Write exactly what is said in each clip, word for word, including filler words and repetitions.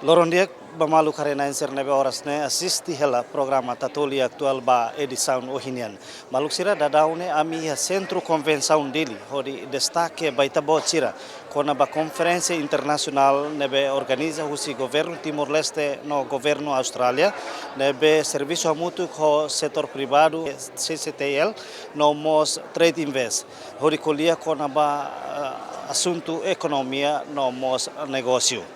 Loron di'ak ba maluk haree-na'in sira ne'ebé oras ne'e asiste hela programa Tatoli Atuál ba edisaun ohin nian. Maluk sira, daudaun ne'e ami iha Sentru Konvensaun Dili, hodi destake ba ita-boot sira kona-ba konferénsia internasionál ne'ebé organiza husi Governu Timor-Leste no Governu Austrália, ne'ebé servisu hamutuk ho setór privadu, C C T L, no mós Trade Invest, hodi ko'alia kona-ba, eh, asuntu ekonomia no mós negósiu.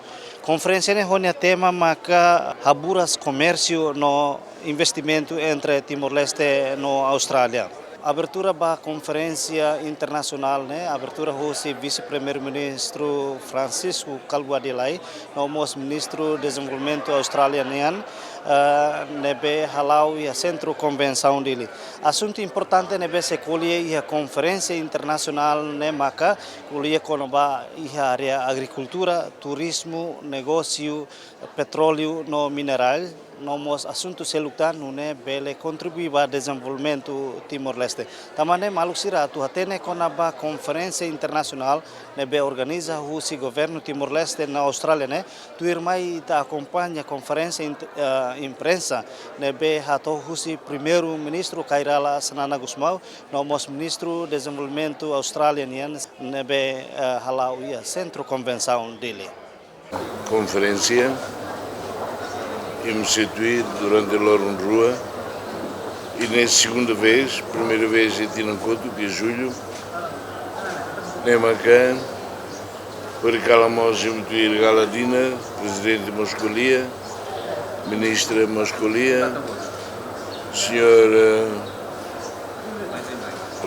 Konferénsia ne'e ho nia tema maka haburas komérsiu no investimentu entre Timor-Leste no Austrália. Abertura ba konferénsia internasionál ne'e, abertura husi Vise-Primeiru-Ministru Francisco Kalbuadi Lai, no mós Ministru Dezenvolvimentu Austrália nian, eh, ne'ebé hala'o iha Sentru Konvensaun Dili. Asuntu importante ne'ebé sei ko'alia iha konferénsia internasionál ne'e maka ko'alia kona-ba iha área agrikultura, turizmu, negósiu, petróleu no minerál, no mós asuntu seluk tan nune'e bele kontribui ba dezenvolvimentu Timor-Leste. Tanba ne'e maluk sira atu hatene kona-ba konferénsia internasionál ne'ebé organiza husi Governu Timor-Leste no Austrália ne'e, tuirmai ita akompaña konferénsia int-, eh, imprensa ne'ebé hato'o husi Primeiru-Ministru Kay Rala Xanana Gusmão, no mós Ministru Dezenvolvimentu Austrália nian ne'ebé, eh, hala'o iha Sentru Konvensaun Dili. Konferénsia imi sei tuir durante loron rua, i ne'e segunda vez, primeira vez iha tinan kotuk, iha jullu, ne'e maka hori kala mós imi tuir gala dinner, prezidente mós ko'alia, ministra mós ko'alia, señór, eh,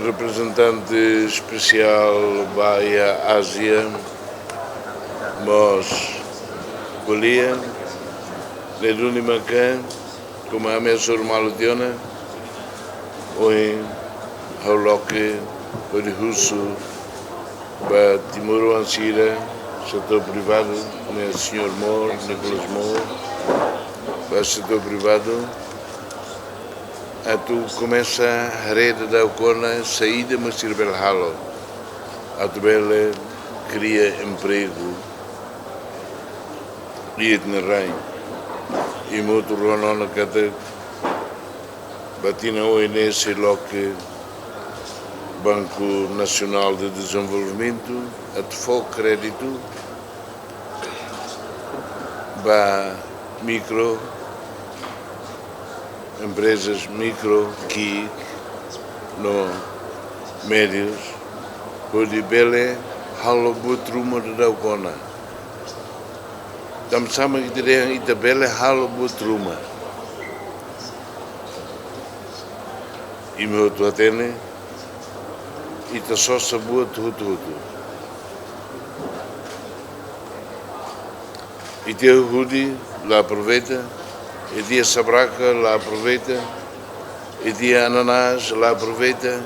reprezentante espesiál ba iha Ázia mós ko'alia, ne'e duni maka, komu ami hasoru malu tiha ona, ohin ha'u loke hodi husu ba timoroan sira, setór privadu, ne'e señór Moore, Nicholas Moore, ba setór privadu, atu komesa haree daudaun kona saida mak sira bele halo atu bele kria empregu iha ita-nia rain. Imi hotu rona ona katak ba tinan oin ne'e sei loke Banco Nacional de Desenvolvimento atu fó kréditu ba mikro empresas, mikro, ki'ik no médius, hodi bele halo buat ruma daudaun kona. Tanba sá mak ita dehan ita bele halo buat ruma? Imi hotu hatene, ita sosa buat hotu-hotu. Ita iha hudi, la aproveita. Ita iha sabraka, la aproveita. Ita iha ananás, la aproveita.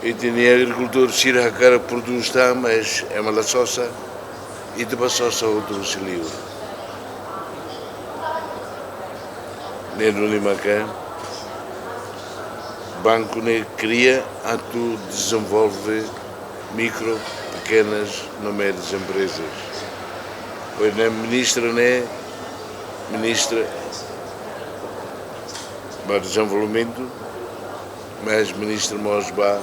Ita-nia agrikultór sira hakarak prodús tan, mas ema la sosa. Ita bá sosa hotu husi liur. Ne'e duni maka banku ne'e kria atu dezenvolve mikro, pekenas no médias empresas. Ohin ne'e ministra ne'e, ministra ba dezenvolvimentu, mas ministra mós ba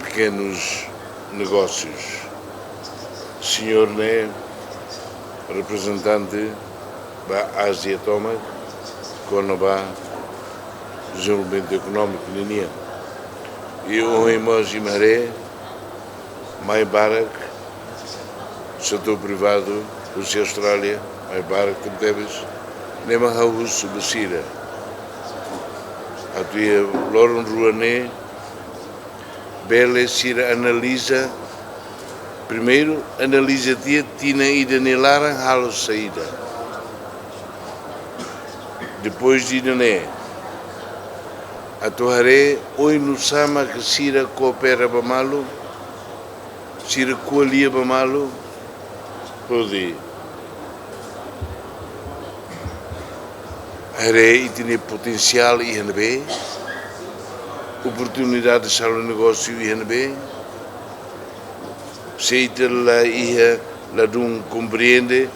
pekenus negósius. Señór ne'e reprezentante ba Ázia tomak, kona-ba dezenvolvimentu ekonómiku ninian. I ohin mós imi haree, mai barak setór privadu husi Austrália, mai barak tebetebes, ne'e mak ha'u husu ba sira atu iha loron rua ne'e bele sira analiza, primeiru analiza tiha tinan ida nia laran halo saida. Depois de ida-ne'e, atu haree oinsá mak sira koopera ba malu, sira ko'alia ba malu, hodi haree ita-nia potensiál iha ne'ebé, oportunidade halo negósiu iha ne'ebé, Se ita la iha, ladún komprende,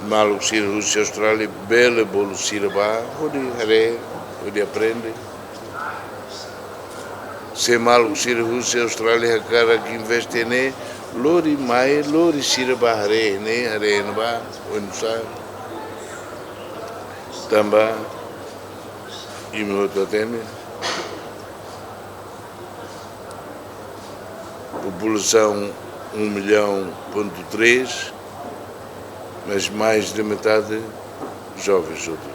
maluk sira husi Austrália bele bolu sira bá hodi haree, hodi aprende. Se maluk sira husi Austrália hakarak investe ne'e, lori mai, lori sira bá haree ne'e, haree ne'ebá, oinsá. Tanba imi hotu hatene, populasaun um milhão ponto três, mas mais de metade jovens hotu.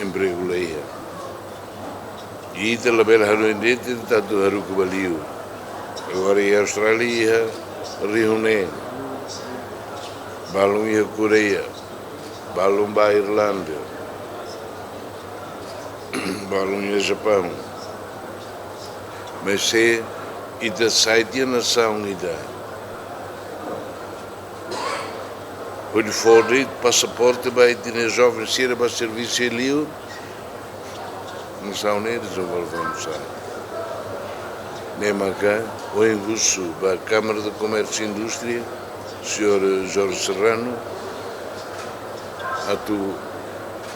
Empregu la iha. I ita labele halo indete, tantu haruka ba liur. Agora iha Austrália iha rihun neen. Balun iha Koreia, balun ba Irlanda, balun iha Japaun. Mas se ita sai tiha nasaun ida hodi fó de'it pasaporte ba ita-nia joven sira bá servisu iha liur, nasaun ne'e dezenvolve oinsá. Ne'e maka ohin husu ba Câmara de Comércio e Indústria, señór Jorge Serrano, atu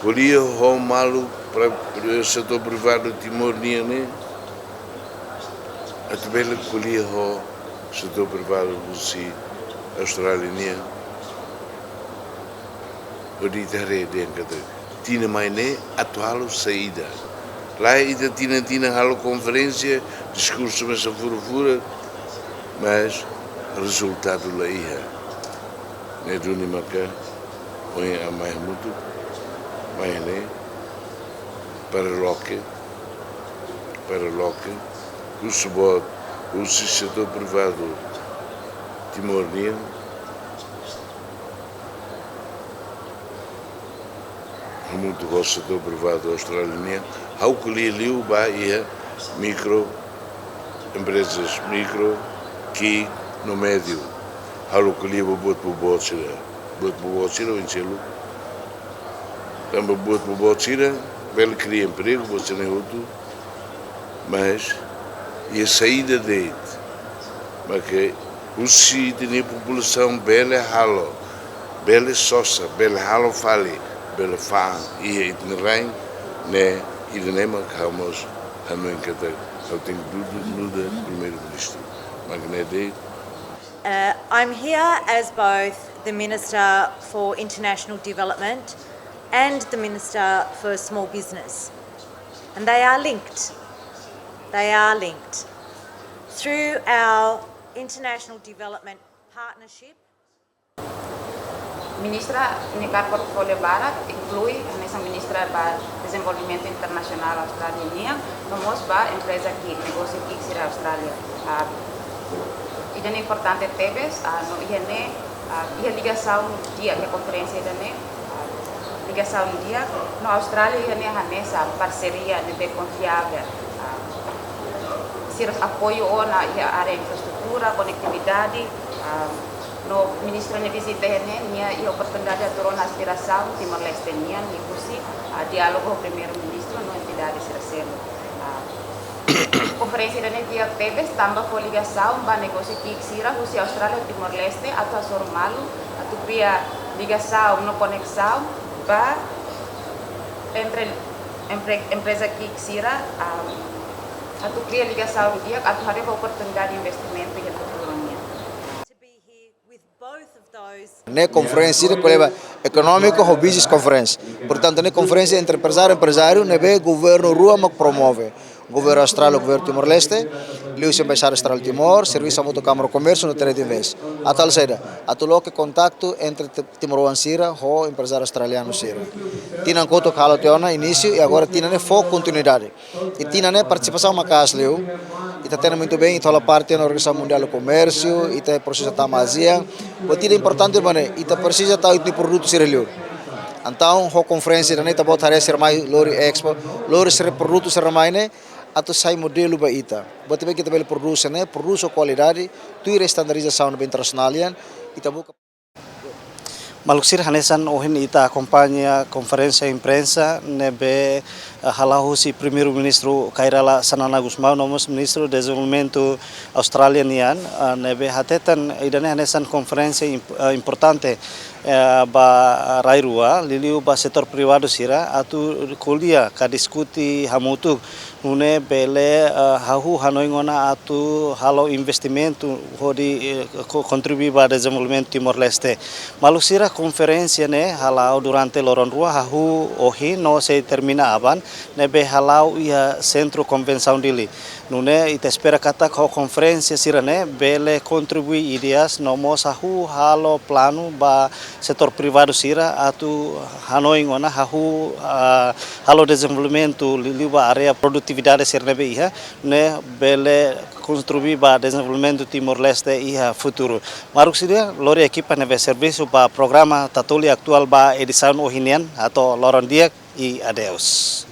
ko'alia ho maluk pri-, setór privadu Timor nian ne'e, atu bele ko'alia ho setór privadu husi Austrália nian. Hodi ita haree dehan katak tinan mai ne'e atu halo saida. Lae, ita tinan-tinan halo konferénsia, diskursu mesak furak-furak, mas rezultadu la iha. Ne'e duni maka ohin ami mai hamutuk, mai ne'e, para loke, para loke, husu boot husi setór privadu Timor nian, hamutuk ho setór privadu Austrália nian, ha'u ko'alia liu ba iha mikro, emprezas mikro, ki'ik no médiu. Ha'u la ko'alia ba boot-boot sira. Boot-boot sira oinsá loos. Tanba boot-boot sira bele kria empregu, boot sira-ne'e hotu. Mas iha saida de'it mak husi ita-nia populasaun bele halo, bele sosa, bele halo fali, bele fa'an iha ita-nia rain, ne'e ida-ne'e mak ha'u mós hanoin katak ha'u tenke dudu nu'udar Primeiru-Ministru. Mak ne'e de'it. Uh, I'm here as both the Minister for International Development and the Minister for Small Business. And they are linked. They are linked. Through our international development partnership, Ministra nia kargu portfóliu barak inklui hanesan Ministra ba Dezenvolvimentu Internasionál Austrália nian, no mós ba empreza ki'ik, negósiu ki'ik sira Austrália. Ah, ida-ne'e importante tebes, ah, no iha ne'e, ah, iha ligasaun di'ak, iha konferénsia ida-ne'e, ah, ligasaun di'ak, no Austrália iha ne'e hanesan parseria ne'ebé konfiavel. Ah, sira apoiu ona iha área infraestrutura, konetividade, ah, no Ministra nia vizita iha ne'e, nia iha oportunidade atu rona aspirasaun Timor-Leste nian liuhusi, ah, diálogu ho Primeiru-Ministru no entidade sira seluk. Ah, konferénsia ida-ne'e di'ak tebes tanba fó ligasaun ba negósiu ki'ik sira husi Austrália ho Timor-Leste atu hasoru malu, atu kria ligasaun no koneksaun ba entre empre-, empreza ki'ik sira, ah, atu kria ligasaun di'ak atu haree ba oportunidade investimentu iha futuru nian. Ne'e konferénsia ida ko'alia ba ekonómiku ho business conference. Portantu, ne'e konferénsia entre emprezáriu, emprezáriu, ne'ebé governu rua mak promove. Governu Austrália, governu Timor-Leste, liuhusi Embaixada Austrália Timor, servisu hamutuk ho Kámara Komérsiu no Trade Invest. Atu halo saida, atu loke kontaktu entre ti-, timoroan sira ho emprezáriu australianu sira. Tinan kotuk halo tiha ona inísiu, i agora tinan ne'e fó kontinuidade. I tinan ne'e partisipasaun maka'as liu. Ita hatene muito bem, ita hola parte iha Organizasaun Mundiál do Komérsiu, ita presiza tama ASEAN. Buat ida importante mak ne'e, ita presiza tau ita-nia produtu sira liu. Entaun, ho konferénsia ida-ne'e ita-boot haree sira mai lori Expo, lori sira produtu sira mai ne'e, atu sai modelu ba ita. Buat ne'ebé ke ita bele prodús ne'e, prodús ho kualidade, tuir estandarizasaun ne'ebé internasionál nian, ita buka. Maluk sira, hanesan ohin ita akompaña konferénsia imprensa ne'ebé Hala'o husi Primeiru-Ministru Kay Rala Xanana Gusmão no mós Ministru Dezenvolvimentu Austrália nian, ne'ebé hateten ida-ne'e hanesan konferénsia importante ba rai rua, liuliu ba setór privadu sira atu ko'alia ka diskute hamutuk nune'e bele hahú hanoin ona atu halo investimentu hodi kontribui ba dezenvolvimentu Timor-Leste. Maluk sira, konferénsia ne'e hala'o durante loron rua, hahú ohin no sei termina aban, ne'ebé hala'o iha Sentru Konvensaun Dili. Nune'e ita espera katak ho konferénsia sira-ne'e bele kontribui ideias no mós hahú halo planu ba setór privadu sira atu hanoin ona hahú halo dezenvolvimentu liuliu ba área produtividade sira ne'ebé iha, ne'e bele kontribui ba dezenvolvimentu Timor-Leste iha futuru. Maluk sira, lori ekipa ne'ebé servisu ba programa Tatoli Atuál ba edisaun ohin nian, hato'o loron di'ak i adeus.